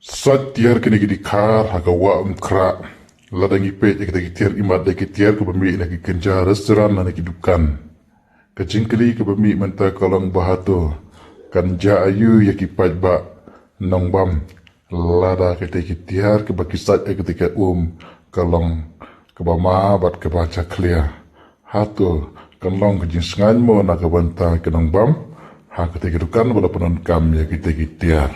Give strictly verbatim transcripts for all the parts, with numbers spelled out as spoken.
Sait tiar kine ki dkhar ha ka wah Umkhrah. Lada ngi peit ïa kita ki tiar imat da ki tiar kiba mih na ki kynja restaurant lane ki dukan. Ka jingkylli kaba mih mynta ka long ba hato kan jia aïu ïa ki paidbah nongbam lada kita ki tiar kiba ki sait ha kita ki um ka long kaba ma bad kaba jakhlia. Hato kan long ka jingsngewbha mo na ka bynta ki nongbam ha kita ki dukan ba la pyndonkam ïa kita ki tiar.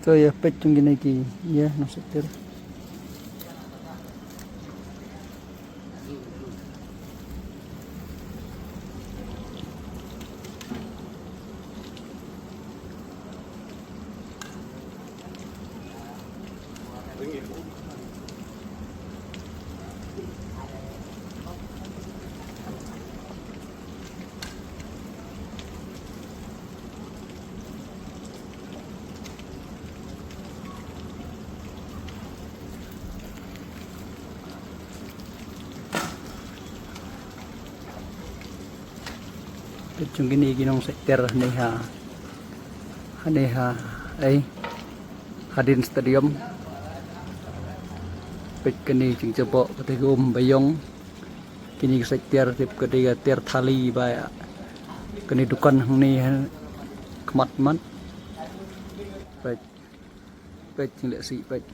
To ïa peit jong kine ki ïa nongsektor. Peit jong kine ki nongsektor hangne ha, hangne ha, ei, hadien stadium. Peit kine jingjaboh kata ki um ba ïong. Kine ki sait tiar tip kata ka tiar thali ba ïa kine dukan hangne ha khmat mat. Peit, peit jingleh sih peit.